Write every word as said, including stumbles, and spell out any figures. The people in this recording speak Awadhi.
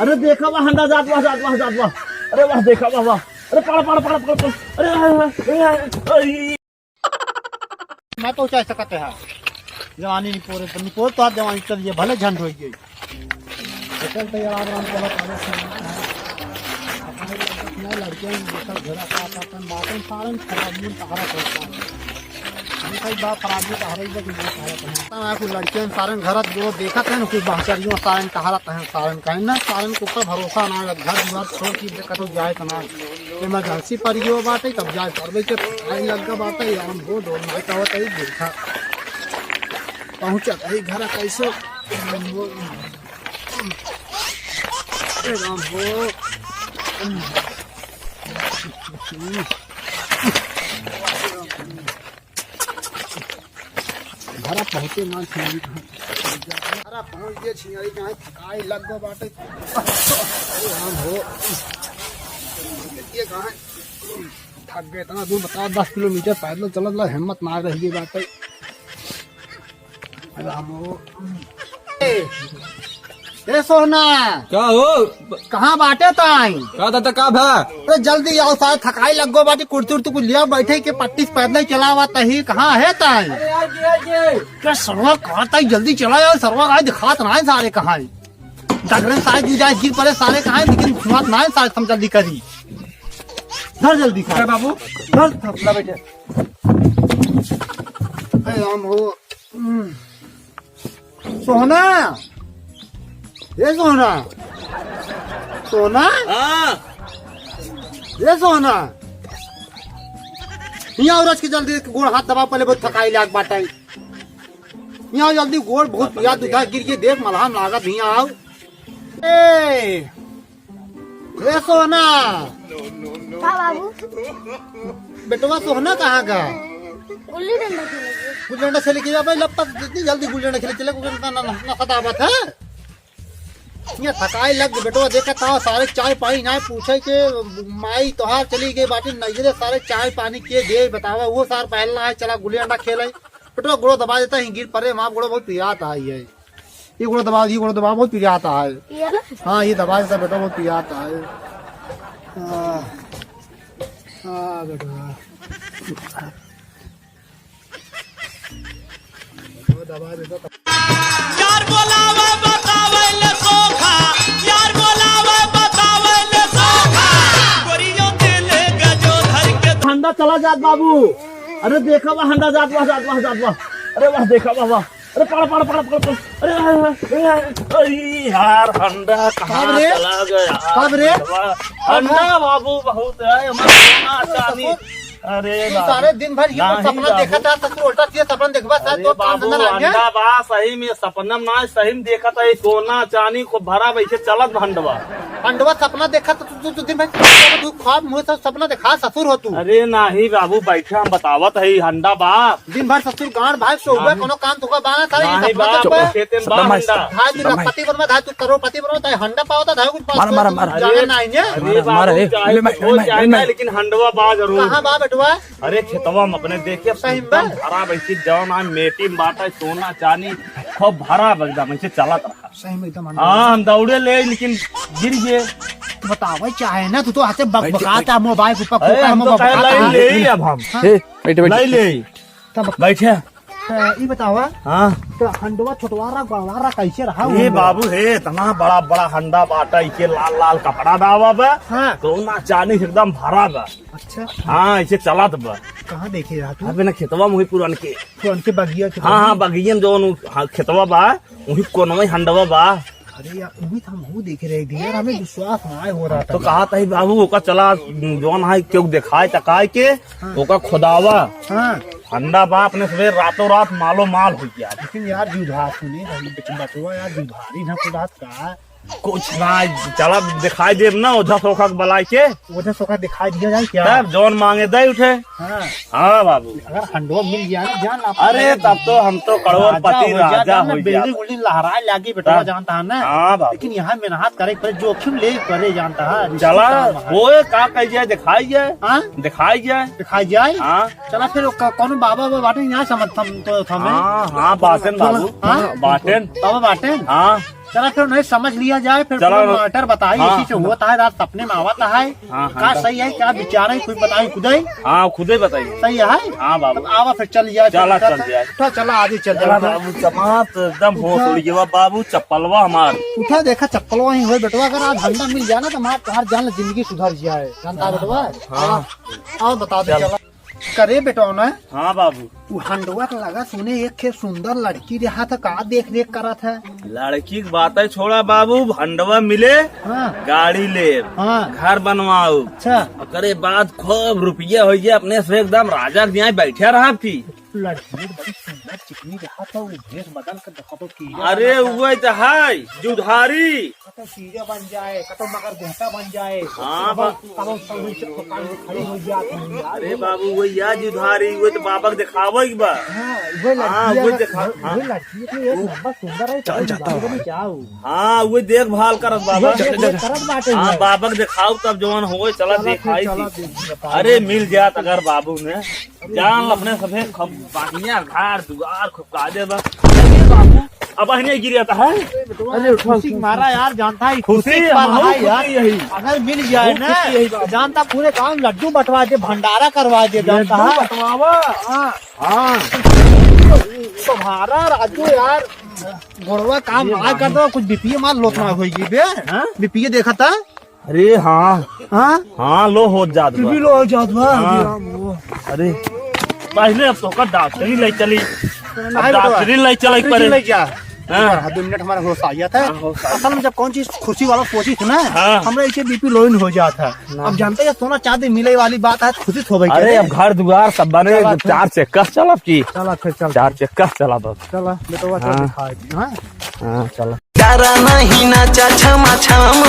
अरे देखा वाह, हंडा जात वाह, जात वाह, जात वाह। अरे वाह, देखा वाह, वाह। अरे पड़, पड़, पड़, पड़, पड़। अरे, अरे, अरे, अरे, अरे। मैं तो चाह सकते हैं जवानी निपोरे पर, निपोर तो आप जवानी चलिए, भले झंड होइए। चल तो यार, आराम से बता दे। अपने लड़के हैं, देखा, घर आता, आता, अपन बातें सारन खराब, मूड तहरा करता है। हम कई बात खराब भी तहरा ही बा, कि वो तहरा करता है। ना, कुछ लड़के हैं, सारन घर जो देखा था ना, कुछ बहचरियों सारन तहरा तहन सारन का है ना, सारन के ऊपर भरोसा ना है, घर दुआर छोड़ के कतौ जाए तो ना। इमरजेंसी पड़ गयो बाटे, तब जाए पड़बे के, थकाई लग गया बाटे, हम वो दौड़ मार का होता है, देखा। पहुँचा था ही घर कैसे। ए राम हो। घरा पहुँचे ना छियारी कहाँ। घरा पहुँच गए छियारी कहाँ, थकाई लग गो बाटे। अरे राम हो। ये कहाँ है? थक गए, इतना दूर बता, दस किलोमीटर पैदल चलत ला, हिम्मत ना रह गई बाटे। रामो। ए, ए सोहना। का हो? कहाँ बाटे ताई? का दादा, का भा? अरे जल्दी आओ, सारे थकाई लग गो बाटी, कुर्सी उर्सी कुछ लिया, बैठे के पट्टी से पैदल चलावा तही, कहाँ है ताई? अरे यार, गिरा के। क्या सरवा कहाँ ताई, जल्दी चला यार, सरवा आज दिखात ना है सारे कहाँ है। डगरन सारे दू जाए गिर पड़े सारे कहाँ है, लेकिन सुनात ना है सारे, हम जल्दी करी। धर जल्दी खा। अरे बाबू। धर, धर। ला बेटे। ए राम हो। हम्म। सोहना, ए सोहना, सोहना, हाँ। ए सोहना, हियाँ आओ रच के जल्दी, गोड़ हाथ दबा, पहले बहुत थकाई लाग बाटे। हियाँ आओ जल्दी, गोड़ बहुत पिया दुखा, गिर के देख, मलहम लागत, हियाँ आओ। ए, ए सोहना। का बाबू? बेटवा सोहना कहाँ का? गुल्ली डंडा खेले के। गुल्ली डंडा खेले के, अबे लपस, इतनी जल्दी गुल्ली डंडा खेले चले, गुल्ली डंडा ना, ना, ना सतावत है। ये थकाई लग गई बेटवा, देखा था सारे चाय पानी ना पूछे के, माई तोहार चली गई बाटी नजरे, सारे चाय पानी के दे बतावा, वो सार पहला है, चला गुल्ली डंडा खेले। बेटवा गोड़ो दबा देता ही, गिर पड़े, माँ गोड़ो बहुत पिरात आई है। ये गोड़ो दबाओ, ये गोड़ो दबाओ, बहुत पिरात है। ये ना? हाँ, ये दबा देता बेटा, बहुत पिरात है। हाँ, हाँ बेटा। वो दबा देता। यार बोलावे बतावे ले सोखा, यार बोलावे बतावे ले सोखा, गोरियों के ले गजो धर के। हंडा चला जात बाबू, अरे देखा वाह, हंडा जात वाह, जात वाह, जात वाह, अरे वाह, देखा वाह, वाह। अरे पड़, पड़, पड़, पड़, पड़। अरे, अरे, अरे, अरे, अरे, यार, हंडा कहाँ कब रे? चला गया? कब रे? हंडवा, हंडा बाबू बहुत है, हमारे सोना चांदी। अरे तू बाबू। सारे दिन भर ये नहीं सपना बाबू। देखा था, ससुर उल्टा सीधा सपना देखबा, साथ अरे दो काम बाबू, धंधा ना है? हंडा बा, सही में सपना में ना, सही में देखा था, ये सोना चांदी को भरा बैठे चलत हंडवा। हंडवा सपना देखा तो तू, तू, तू दिन भर तू ख्वाब में सब सपना देखा, ससुर हो तू। अरे नाही बाबू, बैठे हम बतावत है, हंडा बा। दिन भर ससुर गांड भाई सोउबे, नाही। कोनो काम तुका बाना सारे, ये नाहीं सपना बा, देखबे। खेते में बा सपना हंडा। धाय तू सपना लखपति बनबा, धाय तू करोड़पति बनबा, धाय हंडा पावता, धाय कुछ पास मारा, मारा, कुछ मारा। जाने अरे, नाहीं है। अरे मारा, बाबू, मारा, ए, चाहे ले कुछ मैं, हो ले मैं, जाए ले ना, मैं। लेकिन हंडवा बा जरूर। कहाँ बा बेटवा? अरे खेतवा में अपने देखे, सही में बा? एकदम भरा बैठी जौन आज मेटी में बाटे, सोना चांदी खूब भरा बा एकदम, ऐसे चलत रहा। सही में एकदम हंडवा। हाँ, हम दौड़े ले, लेकिन गिर गए। तू बतावे चाहे ना, तू तो हाथे बक-, बैठ, बकाता बैठ। मोबाइल के ऊपर अरे, खोखा हम में तो कहे बकाता लाई है। ले ही अब हम। हाँ। ए, बैठ, बैठ। लाई ले। तब बैठे। तो ई बतावा, हाँ। तो हंडवा छोटवारा बड़वारा कैसे रहा ए वो? बाबू हे, इतना बड़ा बड़ा हंडा बाटा, इके लाल लाल कपड़ा डावा बा। हाँ। सोना चांदी से एकदम भरा बा। अच्छा। हाँ, इसे चलत बा। कहाँ देखे रहा तू? अबे ना खेतवा में हुई पुरान के। पुरान के बगिया के हाँ, हाँ, बगिया। बगिया में जौन उ-, हाँ, खेतवा बा, वही कोनवा ही हंडवा बा। अरे यार, वही तो हम हूँ देखे रहे थे यार, हमें विश्वास ना आए हो रहा था। तो कहा था ही बाबू, ओका चला, जौन है, क्यों दिखाए तकाए के, हाँ। ओका खुदावा। हाँ। हंडा बा अपने सवेर रातों रात मालो माल हो गया। लेकिन यार, जुधार सुने भाई, बच-, बचवा यार, जुधारी ना खुदात का। कुछ ना, चला दिखाई देब ना, ओझा सोखा के बलाई के। ओझा सोखा दिखाई दिया जाए क्या? तब जौन मांगे दे उठे। हाँ। हाँ बाबू। अगर हंडवा मिल गया ना, जान आप अरे, तब तो हम तो करोड़पति राजा हो जाता राजा ना, हो building जाता। Building लहराए लागी बेटा, तब जानता है ना? हाँ बाबू। लेकिन यहाँ मेहनत करे के पड़े, जोखिम ले के पड़े जानता है, रिस्क चला, काम है। ओए का कह जाए, दिखाई जाए। हाँ? दिखाई जाए। दिखाई जाए? हाँ। चला फिर क-, कौन बाबा, बाबा बाटे यहाँ समझ थम, तो थमे। हाँ, हाँ, बाटेन बाबू। हाँ? बाटेन। बाबा बाटेन? हाँ। चला फिर उन्हें समझ लिया जाए, फिर चला। पूरा matter बताई, हाँ। इसी से होता है, रात सपने में आवता है। हाँ, हाँ, का हाँ। सही है, क्या विचार है, कुछ बताई खुदे। हाँ, खुदे बताई। सही है? हाँ, बाबू। तब आवा फिर चल जाए, चला, चल चल जाए। उठा, चला, आजे चल चला जाए। बाबू, चमार तो एकदम होश उठा। उड़ गया बाबू, चप्पलवा हमार। उठा, देखा, चप्पलवा ही होए, बेटवा, अगर आज हंडा मिल जाए ना, तो हमार, तोहार जान जिंदगी सुधर जाए, जानता बेटवा? हाँ। आवा, आवा, बता दे, चल। चला। करे बेटवा ना? हाँ बाबू। उ हंडवा के लगा सुने एक ठे सुंदर लड़की रहा था, का देख रेख करा था? लड़की के बात है छोड़ा बाबू, हंडवा मिले, हाँ। गाड़ी ले, हाँ। घर बनवाओ। अच्छा। ओकरे बाद खूब रुपया हो गया, अपने से एकदम राजा के यहाँ बैठे रहा थी। लड़की बड़ी सुंदर चिकनी रहा था, वो भेष बदल के देखो तो की। अरे, वही तो है, जुधारी। कतौ हीरा बन जाए, कतौ मगर देहता बन जाए। हाँ, कतौ, बा- कतौ, कतौ, कतौ खड़ी हो जात है यार। अरे बाबू, वो यार जुधारी, वो तो बाबा के दिखावे के बा। हाँ, वो लड़की हाँ, वो अगर, दिखा-, वो, हाँ। वो लड़की तो एक नंबर सुंदर है, चल कतौ जाता है। क्या हो? हाँ, वो देखभाल करत बाबा। वो देख, वो करत बाटे हाँ, हुआ। बाबा के दिखाओ तब जवान होए, चला चला फिर, दिखाई चला थी। फिर, बताओ। अरे, मिल जात अगर बाबू ने। जान अपने सभे खब-, बढ़िया घर दुआर खूब कायदे बा। अरे बाबू, अब अहिने गिर जाता है। अरे उठा, खुशी उठा, मारा उठा। यार, जानता है, खुशी खुशी हम मारा लोग है यार। खुशी यही। अगर मिल जाए खूब ना, खुशी यही बात। जानता पूरे गांव लड्डू बंटवा दे, भंडारा करवा दे, जानता लड्डू है। बंटवावा। हाँ। हाँ। तुम्हारा राजू यार, गोड़वा काम ना करता, कुछ बीपीए मार लोतना होई बे। हाँ? बीपीए देखा था? अरे हाँ। हाँ? हाँ, लो हो जात बा। बीपी लो हो जात बा। हाँ। अरे राम, वो। अरे, पहले अब तोका डॉक्टरी ले चली। अब नहीं बेटवा, डॉक्टरी ले चले डॉक्टरी पड़े। ले जा। हाँ। हाँ, दो मिनट हमारा होश आ गया था। हाँ, होश आ गया। असल में जब कौन चीज खुशी वाला सोची थी ना, हाँ। हमरा इसे बीपी लो इन हो जात है। ना। अब जानते हैं, सोना चांदी मिले वाली बात है, खुशी हो गई। अरे, अब घर दुआर सब बने, क्या बात है? चार चक्का चलब की? चला, फिर चल। चार चक्का चलब अब। चला, बेटवा, चल हाँ। दिखाए दी, हाँ? हाँ, चला। डरा नहीं नाचा छमा छम।